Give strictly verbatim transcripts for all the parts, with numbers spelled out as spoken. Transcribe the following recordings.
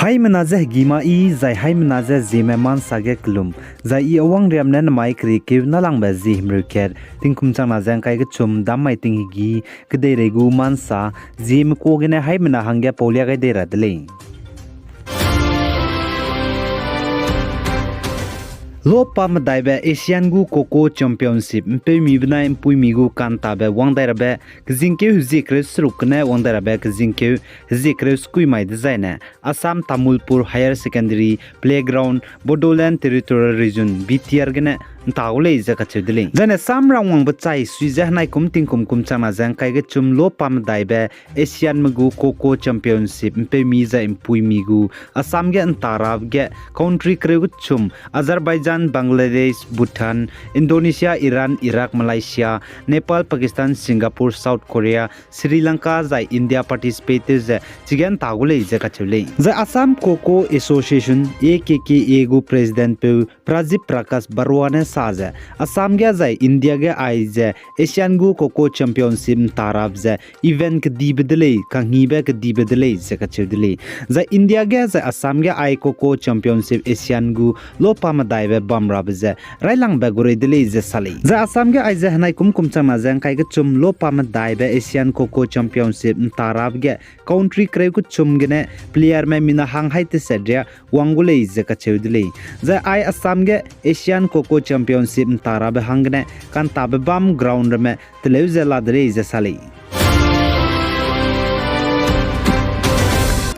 Haimena ze hegî ma i, zai haimena ze Zeme ma nsa ge kelum, zai i Awangriam ne nemai keriekeu nâlangbe zie himreu kat, tingkum changna ze ngkai kechum, dam mai ting hegî, kedeirei gu ma nsa, Zeme kua gene haimena hangge paulia gai dei ra de lei. Lopa medaibe Asian gu Kho Kho Championship mpeumi benai mpuimi gu kantabe wang dai rabe kezingkeu hezie kereu seruk gene wang dai rabe kezingkeu hezie kereu sekui mai dezaine Assam Tamulpur Higher Secondary Playground, Bodoland Territorial Region, B T R gene nta gu lei ze kacheu de lei. Zaine samrang wangbe chai sui ze henai kum tingkum kum changna ze ngkai kechum lopa medaibe Asianme gu Kho Kho Championship mpeumi zai mpuimi gu Assam ge nta rabe ge country kereu kechum, Azerbaijan, Bangladesh, Bhutan, Indonesia, Iran, Iraq, Malaysia, Nepal, Pakistan, Singapore, South Korea, Sri Lanka zai India participate tew ze chige nta gu lei ze kacheu lei. Zai Assam Kho Kho Association, A K K A gu president peu Prajit Prakash Barua ne sa ze, Assam ge zai India ge aize Asian gu Kho Kho Championship nta rabe ze event kedibe de lei, kanghibe kedibe de lei ze kacheu de lei. Zai India ge zai Assam ge ai Kho Kho Championship Asian gu lopa medaibe bam rabe ze railangbe gurei de lei ze sa lei. Zai Assam ge aize henai kum kum changna ze ngkai kechum lopa medaibe Asian Kho Kho Championship nta rabe ge country kereu kechum gene playerme mina hang hai teset ria wang gu lei ze kacheu de lei. Zai ai Assam ge Asian Kho Kho Championship nta rabe hanggene kantabe bam ground ramme teleu ze la de lei ze sa lei.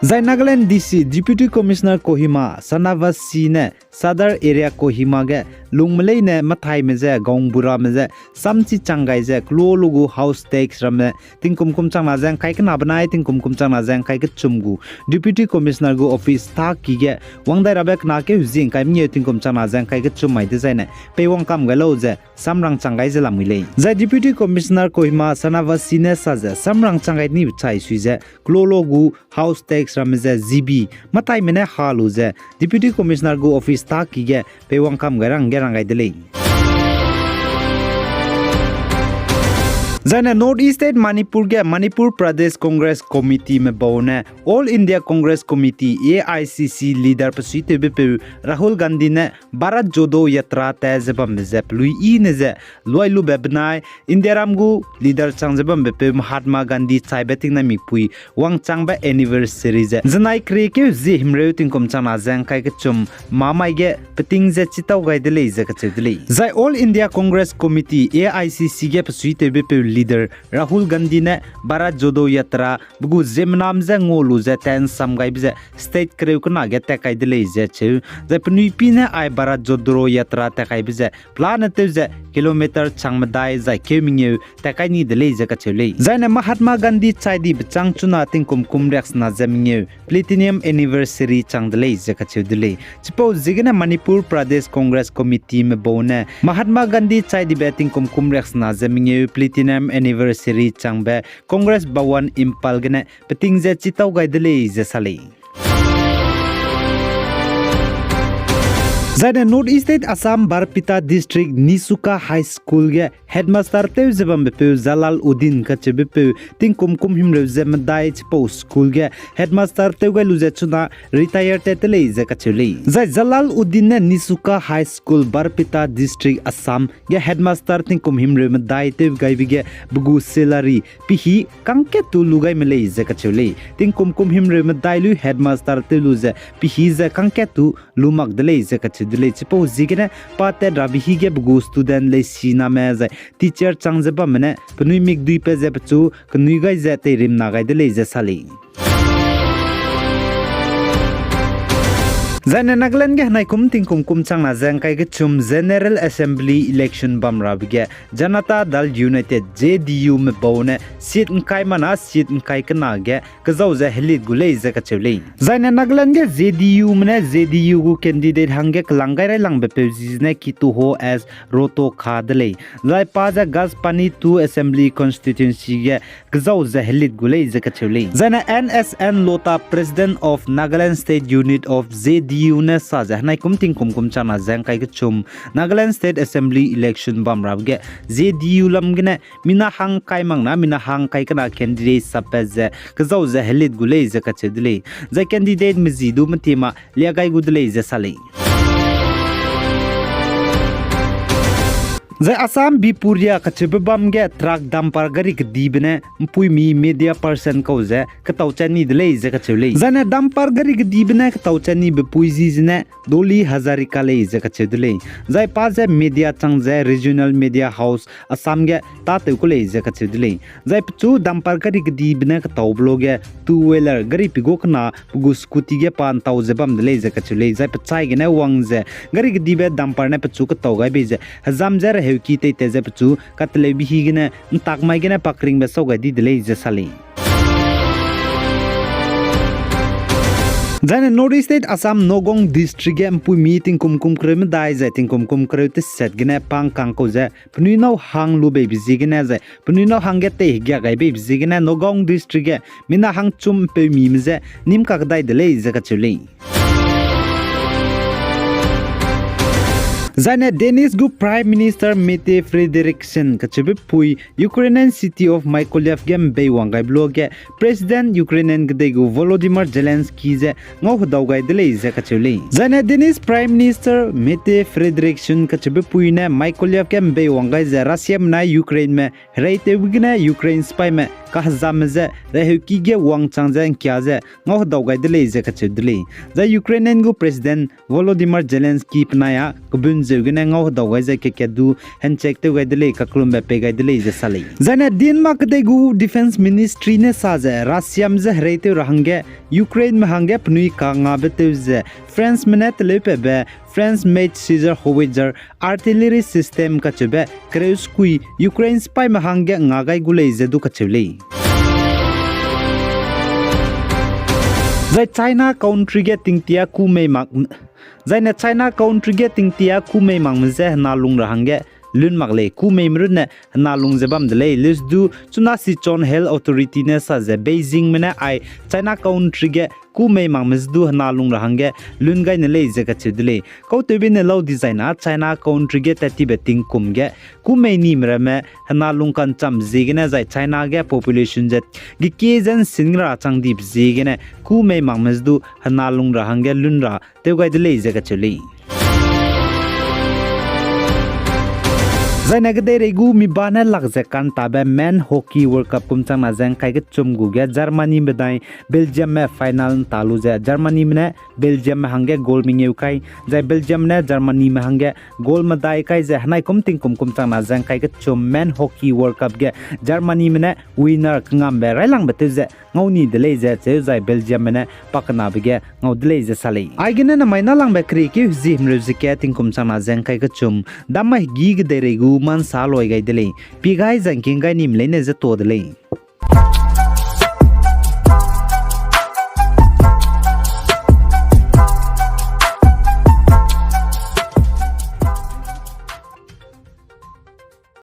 Zai Nagaland D C, Deputy Commissioner Kohima Shanavas C ne Sadar Area Kohima ge lungme leine mathaime je, gaonburame je, samchi chang gai ze, kelo lu gu house tax ramme, tingkum kum changna ze ngkai kena benai tingkum kum changna ze ngkai kechum gu Deputy Commissioner gu office tâki ge wang dai rabe kena keu zi ngkai mengeu tingkum changna ze ngkai kechum mai dezaine peiwang kam gai lau ze samrang chang gai ze lamui lei. Zai Deputy Commissioner Kohima Shanavas C ne sa ze samrang chang gai ni bechai sui ze kelo lu gu house tax ramme ze G B mathaime ne ha lu ze Deputy Commissioner gu office tâki ge peiwang kam gai rang ge rang gai de lei. Zaine North East State Manipur ge Manipur Pradesh Congress Committeeme bau ne All India Congress Committee, A I C C, leader pesuitewbepeu Rahul Gandhi ne Bharat Jodo Yatra tat ze bambe ze pelui i ne ze luai lube benai Indiaram gu leader chang ze bambepeu Mahatma Gandhi chaibe tingnai mikpui wangchangbe anniversary ze zenai keriekeu zie himreu tingkum changna ze ngkai kechum mamai ge peting ze chitau gai de lei ze kacheu de lei. Zai All India Congress Committee, A I C C, ge pesuitewbepeu leader Rahul Gandhi ne Bharat Jodo Yatra pe gu ziemmenam ze ngau lu ze tat nsam gaibe ze state kereu kena ge tat kai de lei ze cheu. Zai penui pi ne ai Bharat Jodo Yatra tat kaibe ze pelane tew ze kilometer chang medai zai keu mengeu tat kai ni de lei ze kacheu lei. Zaine Mahatma Gandhi chai di bechâng chuna tingkum kum riaksena ze mengeu platinum anniversary chang de lei ze kacheu de lei. Chipau ziegene Manipur Pradesh Congress Committeeme bau ne Mahatma Gandhi chai dibe tingkum kum riaksena ze mengeu platinum anniversary changbe Congress Bhawan Imphal gene peting ze chitau gai de lei ze sa lei. Zaine North East State Assam Barpeta District Nisuka High School ge headmaster tew ze bambepeu Jalal Uddin kacheubepeu tingkum kum himreu ze medai chipau school ge headmaster tew gai lu ze chuna retire tat te lei ze kacheu lei. Zai Jalal Uddin ne Nisuka High School, Barpeta District, Assam ge headmaster tingkum himreu medai tew gaibe ge pe gu salary pehî kangkat tu lu gai me lei ze kacheu lei. Tingkum kum himreu medai lui headmaster tew lu ze pehî ze kangkat tu lu mak de lei ze kacheu de lei. Chipau ziegene pa tat rabe hî ge pe gu student leisiname zai teacher chang ze bamme ne penui mikduipat ze pechu kenui gai ze teirimna gai de lei ze sa lei. Zaine Nagaland ge henai kum tingkum kum changna ze ngkai kechum General Assembly election bam rabe ge Janata Dal United, J D U me bau ne seat ngkai mana seat ngkai kena ge kezau ze helit gu lei ze kacheu lei. Zaine Nagaland ge J D U me ne J D U gu candidate hangge kelang gai railangbe peu zi zene Kituho S Rotokha de lei. Zai pa ze Ghaspani two Assembly Constituency ge kezau ze helit gu lei ze kacheu lei. Zaine N S N Lotha, President of Nagaland State Unit of J D U J D U ne sa ze henai kum tingkum kum changna ze ngkai kechum Nagaland State Assembly election bam rabe ge J D U lam gene mina hang kai mak na mina hang kai kena candidate sappat ze kezau ze helit gu lei ze kacheu de lei. Zai candidate mezi du metiema lia gai gu de lei ze sa lei. Zai Assam Bipuria kacheube bam ge truck dumper gari kedibe ne mpuimi media person kau ze ketau chat ni de lei ze kacheu lei. Zaine dumper gari kedibe ne ketau chat nibe pui zi zene Dolly Hazarika lei ze kacheu de lei. Zai pa ze media chang ze Regional Media House Assam ge tâtew ku lei ze kacheu de lei. Zai pechu dumper gari kedibe ne ketaube luge two wheeler gari pegu kena pe gu scooty ge pa ntau ze bam de lei ze kacheu lei. Zai pechai gene wang ze gari kedibe dumper ne pechu ketau gai bei ze hezam ze reheuki teitat ze pechu kateleube hi gene ntak mai gene pakringbe sau gai di de lei ze sa lei. Zaine North East State Assam Nagaon District ge mpuimi tingkum kum kereu medai zai tingkum kum kereu teset gene pangkang kau ze penui nâu hang lu beibe ziegene zai penui nâu hangge teihegia gai beibe ziegene Nagaon District ge mina hangchum mpeumime je nîm kakdai de lei ze kacheu lei. Zaine Danish gu Prime Minister Mette Frederiksen kacheube pui Ukrainian city of Mykolaiv ge mbei wang gaibe luge President Ukrainian kedei gu Volodymyr Zelensky ze ngau hedau gai de lei ze kacheu lei. Zaine Danish Prime Minister Mette Frederiksen kacheube pui ne Mykolaiv ge mbei wang gai ze Russiame nai Ukraineme hereitewbe gene Ukraine sipaime kahezamme je reheuki ge wangchang ze ngkia ze ngau hedau gai de lei ze kacheu de lei. Zai Ukrainian gu President Volodymyr Zelensky penai â kebun zeu gene ngau hedau gai ze kekat du handshake tew gai de lei, kakellumbe pei gai de lei ze sa lei. Zaine Denmark kedei gu Defence Ministry ne sa ze Russiame je hereitew ra hangge Ukraineme hangge penui kangabe tew ze Franceme ne teleupabe France-made Caesar howitzer artillery system kacheube kereu sekui Ukraine sipaime hangge nga gai gu lei ze du kacheu lei. Zai China country ge tingtia kû mei mak, zaine China country ge tingtia kû mei makme je hena lung ra hangge lun mak lei, kû meime runne hena lung ze bam de lei. Leusdu chuna Sichuan Health Authority ne sa ze Beijingme ne ai China country ge kû mei makme je du hena lung ra hangge lun gai ne lei ze kacheu de lei. Kautewbe ne lau dizai na China country ge tat tibe tingkum ge kû mei nime ramme hena lung ka'ncham ziegene zai China ge population ze gekie ze ’nsin ra chang dibe ziegene kû mei makme je du hena lung ra hangge lun ra tew gai de lei ze kacheu lei. Zaine kedeirei gu mi ba ne lak ze ka'ntabe Men Hockey World Cup kum changna ze ngkai kechum gu ge Germanyme benai Belgiumme final ’nta lu ze Germanyme ne Belgiumme hangge goal mengeu kai, zai Belgiumme ne Germanyme hangge goal medai kai ze henai kum tingkum kum changna ze ngkai kechum Men Hockey World Cup ge Germanyme ne winner kengambe railangbe tew ze ngau ni de lei ze cheu zai Belgiumme ne pakenabe ge ngau de lei ze sa lei. Aigene namai nâlangbe keriekeu hezie himreu ze kat tingkum changna ze ngkai kechum, dammai hegî kedeirei gu mansa loi gai de lei. Pie gai zangking gai nime leine ze tuâ de lei.